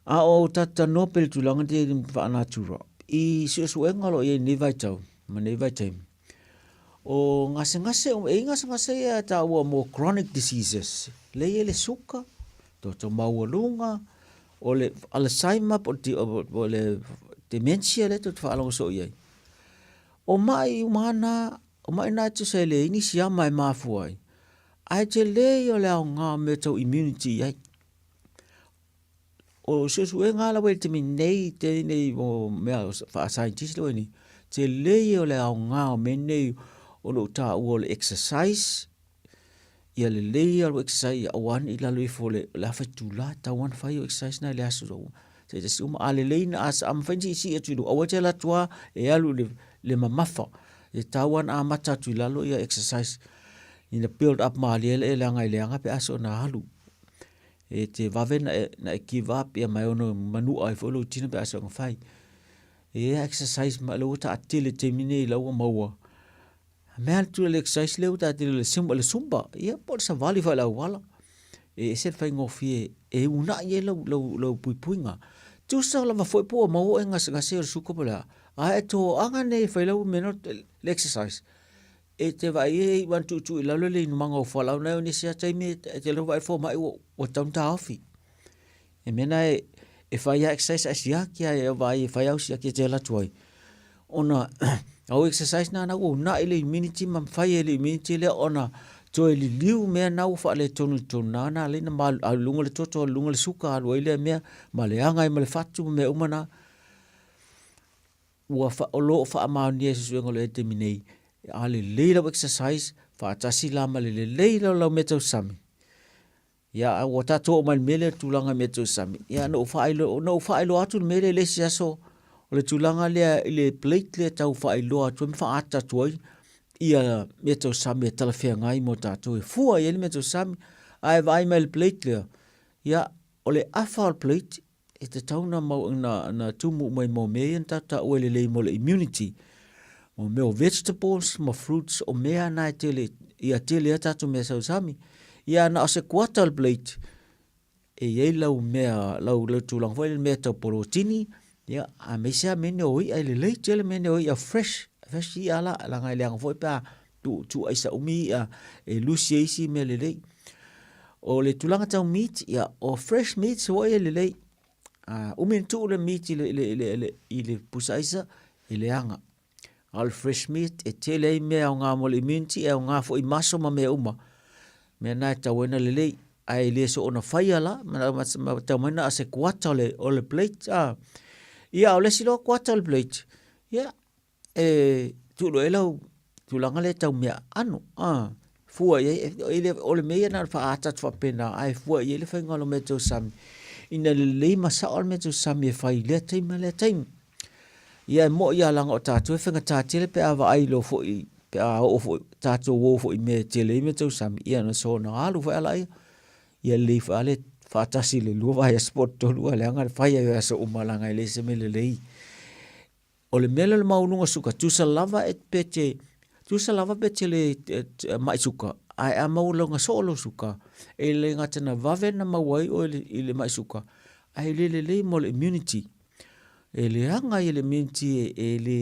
S1: a o tatou talanoa pea i le tulaga lenei faa-natura, i suesuega o lo o i ai i lenei vaitau ma lenei vaitaimi, o gasegase, e i ai gasegase ia e taua mo chronic diseases, lea e i ai le suka, toto maualuga, o le Alzheimer po o le dementia lea tou te faalogo soo i ai. O mai uma na, o mai na e tusa e leai ni siama e mafua ai, ae tele ia o le aoga o mea tau immunity i ai. O suesuega lava i le taimi nei, tele o mea faa-scientist lea ua i ai nei, tele ia o le aoga o mea nei o lo o taua o le exercise, ia lelei ia lou exercise ia aua ne i lalo ifo o le afa itula, e tatau lava ona fai au exercise na i le aso taitasi uma. A lelei na, a mafai ona siisii atu i luga, aua e te alu atu lava e alu i le mamafa. E tatau lava ona amata atu i lalo ia exercise ina build up malie lea leaga e leaga pe a soona alu. E te vave ona e give up ia ma e ono manua ai foi lou tino pe a soona fai. E exercise ma lea ua taatele i le taimi nei la ua maua. Mea atu le exercise lea ua taatele le sim, le zumba, ia po o le savali foi i le auala. E ese le faigofie e uunai ai lau, lau, lau puipuiga. Tusa lava foi po ua maua oe gasegase o le suka po o le a, a e toaga nei e fai lau mea le exercise, e te vaai e iu lava ina tuutuu i lalo le inumaga o fualaau na e o nisi lava taimi e te alu vaai le fomai ua, ua tatau ona taofi. E mea na e fai lava exercise ae siaki lava e vaai e fai au siaki e te alu atu ai. Ona au exercise na na ua uunai le immunity ma mafai e le immunity lea ona toe liliu mea na ua faaletonu i totonu na na alai na alu i luga le toto, alu i luga le suka, alu ai lea mea ma leaga ai ma le fatu ma mea uma na. Ua fa, o lo o faamaonia e suesuega o le taimi nei, a lelei lau exercise faatasi la ma le lelei la o lau mea tausami, Ia, a ua tatou oo mai i le mea lea, le tulaga i mea tausami, ia na ou faailoa, na ou faailoa atu le mea lea i le isi aso, o le tulaga lea i le plate lea e tau faailoa atu ai ma faaata atu ai ia mea tausami e talafeagai mo tatou e fua i ai le mea tausami. Ae vaai mai i le plate lea, ia, o le afa o le plate, e tatau ona mau, na, na tumu uma i mau mea ia na tatou taua e lelei mo le immunity. Mo mea o vegetables ma fruits, o mea na e tele, ia tele a tatou mea sausami. Ia na o se kuata o le plate, e i ai lau mea, lau, lau tulaga foi le mea tau polotini, ia, aemaise lava mea nei o i'a, e lelei tele mea nei o i'a fresh, fresh i'a la, leaga e leaga foi pe a tuu, tuu aisa umi i'a e lusi ai isi mea lelei. O le tulaga tau meat, ia, o fresh meat foi e lelei. A umi ona tuu le meat i le, i le, i le, i le, i le pusa aisa, e leaga. A o le fresh meat, e tele ai mea e aoga mo le immunity, e aoga foi i maso ma mea uma. Mea na e tatau ai ona lelei. Ae le soona faia la, ma tau mai na o se kuata o le, o le plate. A. Ia, o le isi loa kuata o le plate, ia, e tuu loa i ai lau tulaga lea tau mea aano, a, fua i ai, o le mea ia na ona faaata atu faapena, ae fua i ai le faiga o lau meatausami, ina lelei ma sao le meatausami e fai i lea taimi ma lea taimi. Ia e moni lava leaga o tatou e faigata tele pe a vaai loa foi, pe a oo foi, tatou o foi i mea e tele ai meatausami, ia ona soona alu foi lea, ia lelei foi lava le faatasi i le lua vaiaso po o le tolu, ae leaga le fai ai o aso uma leaga e le o se mea lelei. O le mea lea o le maualuga suka, tusa lava e pe te, tusa lava pe te le mai suka, ae a maualuga soo lou suka, e le gata na vave na maua ai oe i le mai suka, ae le lelei mo le immunity. E leaga ia le immunity e le,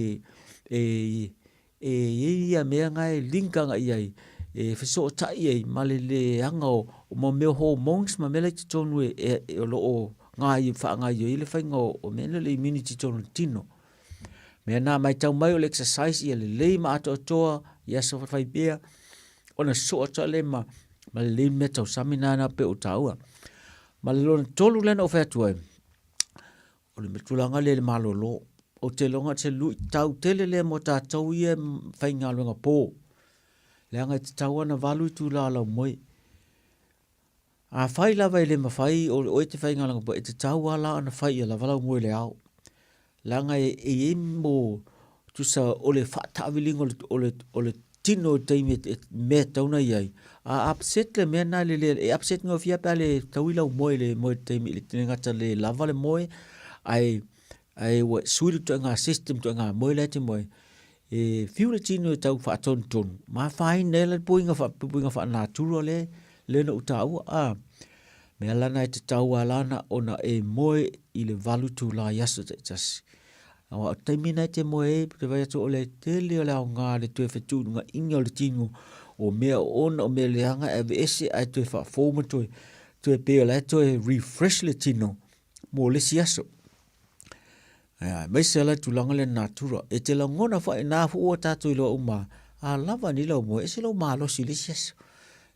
S1: e, e i ai ia mea na e link agai i ai, e fesootai ai ma le leaga o, o mea o hormones ma mea la i totonu e, e, e o lo o faagaoioi ai le faiga o mea nei o le immunity i totonu o le tino. Mea na matau mai o le exercise ia lelei ma atoatoa i aso fai pea, ona sosoo atu lea ma, ma lelei mea tausami na na pei o taua. Ma le lona tolu lea na ou fai atu ai, o le tulaga lea i le malolo. Ou te iloa o se luitau tele lea mo tatou ia e faigaluega po. Leaga e tatau lava ona 8 itula o lau moe. Afai lava e le mafai o oe e te faigaluega po, e tatau lava la ona fai ia lava lau moe i le ao. Leaga e i ai mo tusa o le faataaviliga o le, o le, o le tino i le taimi e mea e tatau ona i ai. A upset le mea lena e le, e upset gofie lava pe a le taui lau moe i le moe i le taimi, e le gata le lava le moe, ae Ae ua sui le ituaiga system, ituaiga moe la e te moe ai, e fiu le tino e tau faatonutonu, ma afaina ai la le puiga puipuiga faanatura lea lea na ou taua. A mea la na e tatau lava la na ona e moe i le 8 itula i aso taitasi. Aua o le taimi lena e te moe ai, ou te vaai atu o le tele o le aoga o le toe fetuunaiga o le tino o mea oona, o mea leaga e aveese ae toe faafou ma toe, toe pei o la e toe refresh le tino mo le isi aso. Aemaise lava le tulaga lea natura. E te lagona foi, na foi ua tatou iloa uma, a lava nei lau moe, ese lou malosi i le isi aso.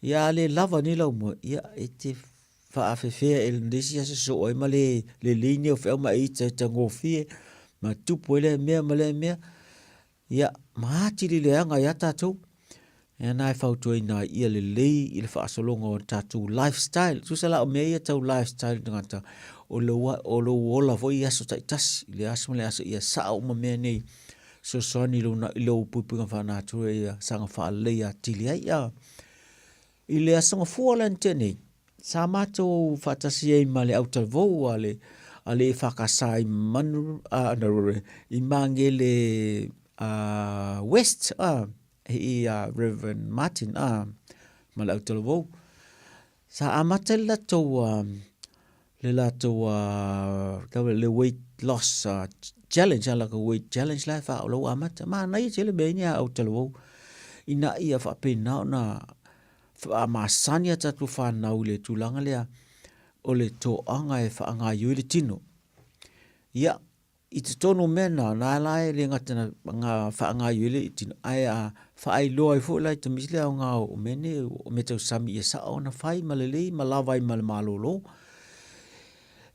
S1: Ia a le lava nei lau moe, ia e te faafefea i le isi aso sosoo ai ma le lelei nei o feau ma e itaitagofie ma tupu ai lea mea ma lea mea. Ia, ma atili leaga ai lava tatou. Ia na e fautuaina ai ia lelei i le faasologa o le tatou lifestyle. Tusa la o mea ia tau lifestyle tagata, o lou, o lou ola foi i aso taitasi, i le aso ma le aso, ia sao uma mea nei, fesoasoani i lou, i lou puipuiga faanatura ia saga faalelei atili ai. Ia, i le Aso Gafua lea na tea nei, sa matou faatasi ai ma le autalavou a le a le EFKS i Manu, a, no, i Magele a, West, a, i a Reverend Martin, a, ma le autalavou. Sa amata le latou, a, le latou, a, le weight loss a, challenge, a latou weight challenge la e wha o lau amata. Manaia tele mea ini a autalavou. Ina ia faapena ona faamasani a tatou fanau i le tulaga lea o le toaga e faagaioi le tino. Ia, i totonu o mea na, na la e le gata na na faagaioi le tino, ae a faailoa ai foi la i tamaiti le aoga o mea nei, o mea tausami ia sao ona fai ma lelei ma lava ai ma le malolo.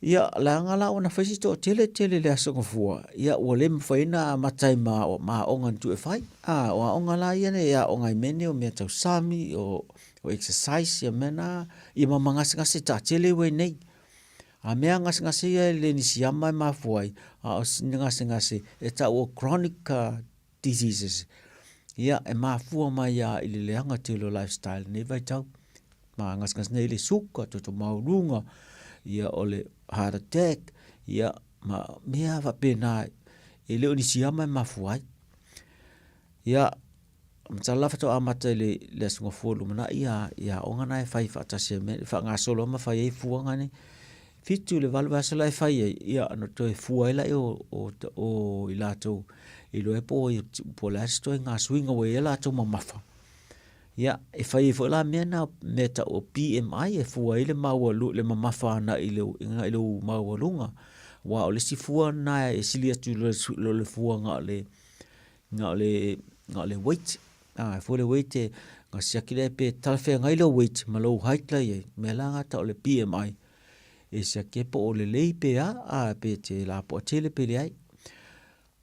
S1: Ia, leaga la ua na fai si toatele tele i le Aso Gafua, ia ua le mafai ai ona amata ai ma, ma aoga na tuu e fai. A, o aoga la ia e aoga ai mea nei o mea tau sami, o, o exercise, ia mea na, ia ma magasegase taatele ua i nei. A mea gasegase ia e le ni siama e mafua ai, a o ni gasegase e tau o chronic uh, diseases. Ia, e mafua mai a i le leaga tele o lifestyle nei vaitau. Ma gasegase nei le suka, toto maualuga, ia o le heart attack, ia ma mea faapena e le o ni siama e mafua ai. Ia, masalo la faatoa amata i le, le Aso Gafua lumanai ia, ia aoga na e fai faatasi ai me, faagasolo ma fai ai fuaga nei. Fitu i le valu vaiaso la e fai ai, ia ona toe fua ai lea o, o, o i latou i iloa ai po o, po o le a se ituaiga suiga ua i ai latou mamafa. Ia, e fai ai foi la mea na, mea tau o BMI e fua ai le maualu, le mamafa agai i le, agai i lou maualuga. Aua o le isi fua lena e sili atu i lo le fua na o le, na o le, na o le weight. A, e fua le weight e, na siaki lea pe talafeagai lou weight ma lou height la i ai. Mea la na tau o le BMI. E siaki ai po o lelei pe a, a pe te lapoa tele pe leai.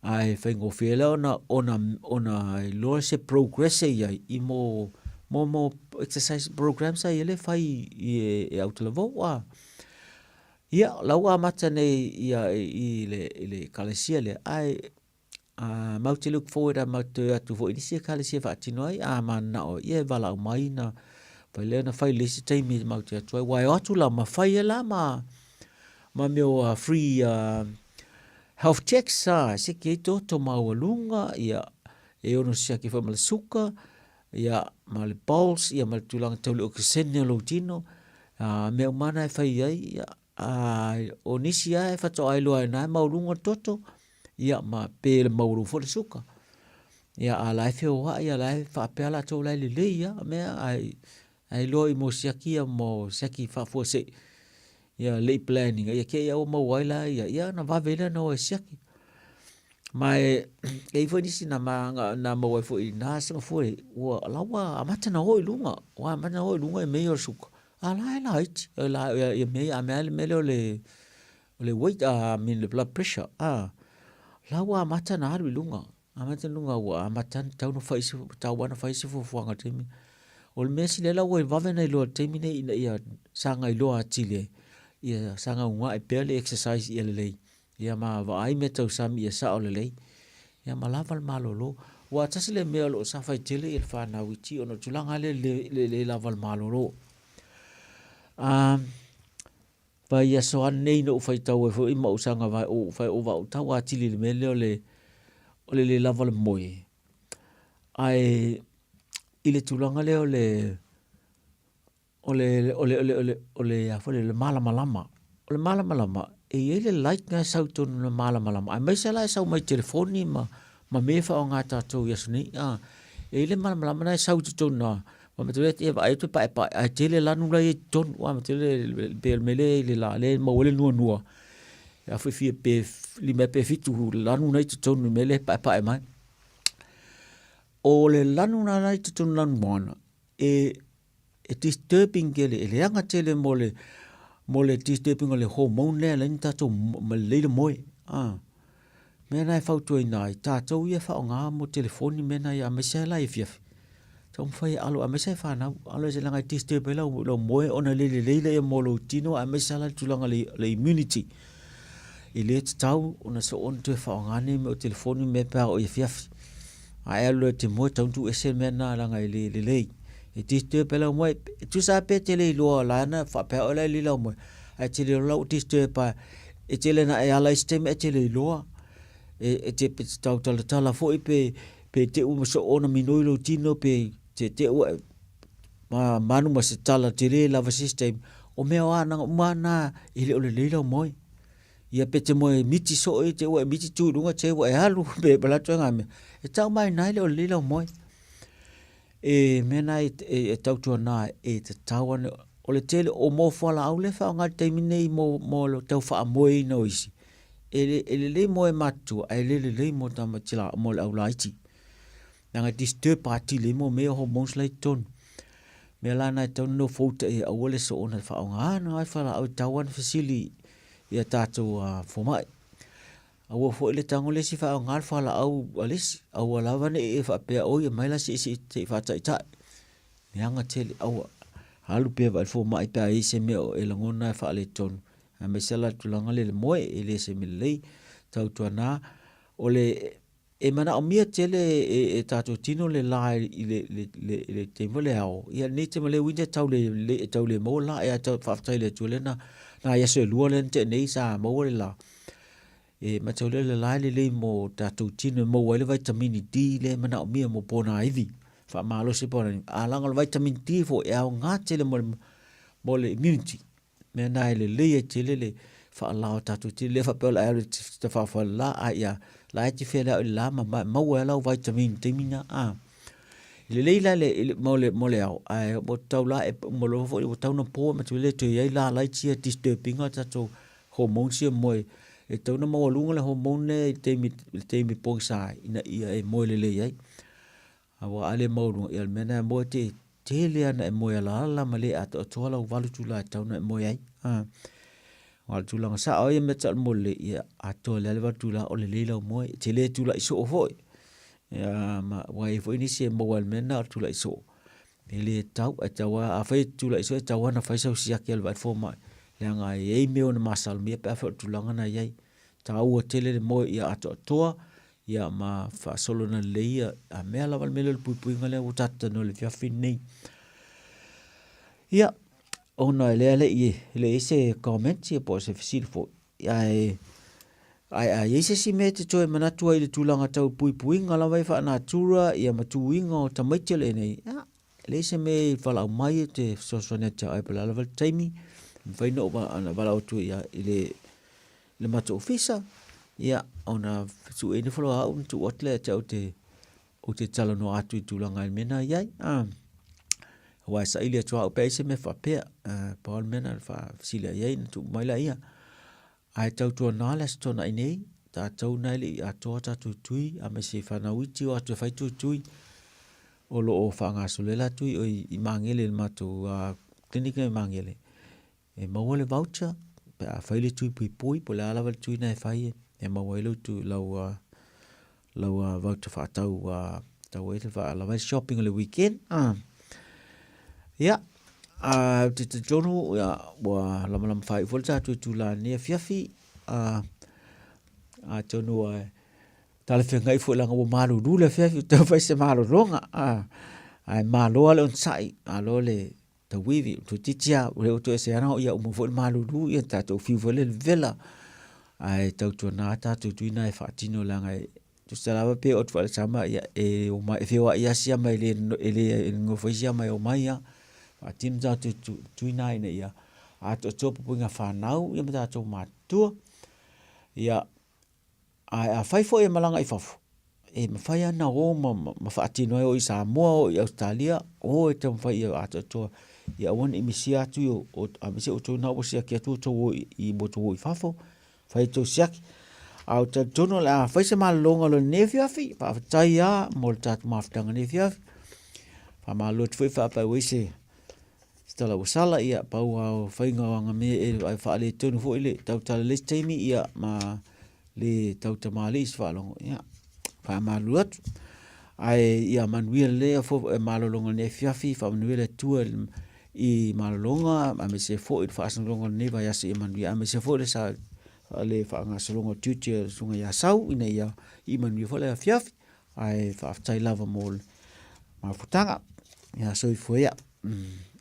S1: Ae faigofie lea ona, ona, ona iloa se progress e i ai i mo, mo, mo exercise programs a ia le fai i e, e autalavou a. Ia, la ua amata nei ia i le, i le ekalesia lea, ae a, matou te look forward a matou te o atu foi i nisi ekalesia e faatino ai, a mananao ia e valaau mai na fai lea na fai le isi taimi matou te atu ai, aua e o atu la ma fai ai la ma, ma mea o free uh, health checks a, e siaki ai toto maualuga, ia, e ono siaki foi ma le suka, ia, ma le pulse, ia, ma le tulaga tau le okesene o lou tino, a, mea uma na e fai ai, ia, a, o nisi lava e faatoa iloa ai na e maualuga le toto, ia, ma pe le maualuga foi le suka. Ia, a la e feoai, a la e faapea latou la e lelei lava mea, ae, ae iloa i mo siaki ia mo siaki faafuasei, ia le i plan ina ia te i a ua maua ai la ia, ia ona vave ai lea ona o e siaki. Ma e, e i ai foi nisi na, ma, na maua ai foi i na Singapore, ua, la ua amata ona oo i luga, ua amata ona oo i luga i mea ia o le suka, a la e laiti, e la, ia mea ia, a mea le mea lea o le, o le weight, I mean le blood pressure, a, la ua amata ona alu i luga. Amata i luga ua amata ona tatau ona fai se, tatau lava ona fai se fuafuaga i le taimi. O le mea sili ai la ua vave ona iloa i le taimi lenei ina ia saga iloa atili ai, ia saga uunai pea le exercise ia lelei, ia ma vaai mea tausami ia sao lelei, ia ma lava le malolo. Aua tasi lea mea o lo o safai tele le fanau iti ona o le tulaga lea e le lava le malolo. Um. Mai aso lava nei na ou faitau ai foi ma ou saga vae ou fai o vau tau atili i le mea lea o le o le le lava o le moe. Ae i le tulaga lea o le o le o le o le o le o le a foi le malamalama. O le malamalama e i ai le light na e sau i totonu o le malamalama aemaise la e sau mai telefoni ma ma mea e faaaoga e tatou i aso nei. A, e i ai le malamalama na e sau i totonu a ma matou e vaai atu e paepae ae tele lanu la e i ai i totonu aua tele pei o le mea lea i le la lea e maua ai le nuanua a foi fia pe lima ea pe fitu lanu na i totonu i le mea lea e paepae mai. O le lanu na la i totonu o lanu moana e e disturbing tele, e leaga tele mo le mo le disturbing o le hormone lea e ala ai ona tatou lelei le moe. A, mea na e fautuaina ai tatou ia e faaaoga mo telefoni mea na ia aemaise lava la i afiafi, taumafai e alo aemaise lava fanau, alo ese leaga e disturb ai lau, lau moe ona le lelei lea mo lou tino aemaise lava la le tulaga o le immunity. E le tatau ona soona toe faaaoga nei mea o telefoni mea pe a oo i afiafi. A e alu loa e te moe, tatau ona tuuese le mea lena leaga e le lelei. E disturb ai lau moe, e tusa lava pe te le iloa la na faapea oe la e lelei lau moe, ae te le iloa la ua disturb ai. E tele ina e ala i isi taimi ae te le iloa. E, e te, pe te tautalatala foi pe, pe te ua soona minoi lou tino pe te te ua e ma, manu ma se tala tele lava se isi taimi. O mea o anaga uma na e le o lelei lau moe. Ia pe te moe miti soo e te ua e miti tu i luga te ua e alu pe manatu e ngā mea. E tau mai nai le o lelei lau moe. E mea na e, e, e tautua nā e te tau ane o le tele o mō fualaau le whaonga le taimi nei mō, mō le tau whaamoeina o isi. E, le, e lelei moe matutua, ae le lelei mō tamaiti la, mō le au laiti. Leaga e disturb atili ai mo mea hormones la i totonu. Mea la na e tatau ona nofouta i ai aua le soona faaaoga ana ai fualaau e tatau ona fesili i a tatou fomai. Aua foi le tago le isi faaaoga le fualaau a le isi, aua lava ne i e faapea oi aumai la se i se i faataitai. Leaga tele, aua. Alu pea vaai le fomai pe a i ai se mea o e lagona e faaletonu, aemaise la le tulaga lea i le moe, e le o se mea lelei. Tautuana, o le E manaomia tele e, e tatou tino le la i le, le, le, le taimi o le ao. Ia lenei taimi o le winter tau le, le, tau le maua la. Ia tau faafetai i le Atua lea na, nai aso e lua lea na tea nei sa maua le la. E matau lea le la e lelei mo tatou tino e maua ai le vaitamini D lea e manaomia mo ponaivi. Faamalosi ponaivi. A leaga o le vaitamini D foi e aoga tele mo le, mo le immunity. Mea na e lelei ai tele le faalao o tatou tino. Le faapea o le a alu e te tafafa i le la, a ia la e te fia i le la ma maua ai lau vitamin i le taimi na. A. E lelei la le, mo le, mo le ao, ae ua tatau la e uma loa foi ua tatau ona po ma te le toe i ai la laiti ia disturb ina tatou hormones ia moe. E tatau ona maualuga le hormone lea i le taimi, i le taimi pogisa ai ina ia e moe lelei ai. Aua a le maualuga, ia o le mea lena e moe te tele ana e moe alaala ma le atoatoa lau valu itula e tatau ona e moe ai. A, o le tulaga sao ia mea tau mo le ia atoa le valu itula o lelei lau moe. E te le tulai soo foi. Ia, ma ua i ai foi nisi e maua i le mea lena o le tulai soo. E le tatau, e tatau lava, afai e te tulai soo, e tatau lava ona fai sau siaki e alu e vaai le fomai. Leaga e i ai mea e ono masalomia pe afai o le tulaga lena e i ai. E taua tele le moe ia atoatoa, ia ma faasolo ina lelei ia a mea lava le mea lea o le puipuiga lea ua tatou talanoa i le afiafi lenei. Ia, ona e lea le i le i ai se comment ia po o se fesili foi, ae ae a i ai se isi mea e te toe manatu ai i le tulaga tau puipuiga lava ia faa-natura ia ma tuiga o tamaiti o le nei, ia, e leai se mea e valaau mai e te fesoasoani atu ia oe po o le a lava le taimi, e mafai ona ou valaau atu i le le matou ofisa, ia, ona sue ifo loa au ona tuu atu lea ia te au te, ou te talanoa atu i tulaga i le mea na i ai. Ah, aua e saili atu au pe ai se mea faapea. Ah, pau le mea na faafesili ai ai, na tuu mai laia. Ae tautuana le Aso Toonai nei, tatou na e le i atoa tatou tui, aemaise fanau iti o atu e fai tuitui, o lo o faagasolo ai la tui o i Magele i le matou uh, clinic i Magele. E maua le voucher pe a fai le tui puipui po o le a lava le tui na e fai e maua ai lau tui lau lau voucher faatau tau ai le lava ai shopping o le weekend. Ah. Ia, a te talitonu ia ua lamalama faaiu foi le tatou itula i lenei afiafi. Ah, atonu ua talafeagai foi leaga ua malulu le afiafi ua tau fai se malologa. Ah, ae malo lava le onosai, malo le. tauivi, toeitiiti lava ua le o toe ese lava ona ia uma foi le malulu ia tatou fiu foi lea e vevela. Ae tautuana tatou tui na e faatino leaga e tusa lava pe oo atu foi i le sama ia e omai e feoai lava si ama e le nonofo ai si ama e omai lava. Faatino tatou tui na ina ia atoatoa puipuiga fanau ia ma tatou matutua. Ia, ae afai foi e malaga i fafo, e mafai lava ona o ma faatino ai, o i Samoa, o i Ausetalia, o e taumafai ia atoatoa ia aua ne i misia atu, aemaise outou na ua siaki atu ua outou o i fafo, fai a outou siaki. Ae ou te talitonu o le a fai se malologa o lenei afiafi, faafetai lava mo le tatou mafutaga i lenei afiafi. Faamalo atu foi faapea ua i ai se tala ua sala, ia pau lava o faiga o aga mea e faaletonu foi le tautala i le isi taimi, ia ma le tautamalii i se faalogo, ia faamalulu atu. Ae ia manuia lelei malologa o lenei afiafi, faamanuia le Atua i malologa aemaise foi le faasologa o lenei vaiaso ia manuia, aemaise foi le sa le faagasologa o tiute o le Susuga ia Sau ina ia manuia foi le afiafi. Ae faafetai lava mo le mafutaga. Ia soifua ia. Mm.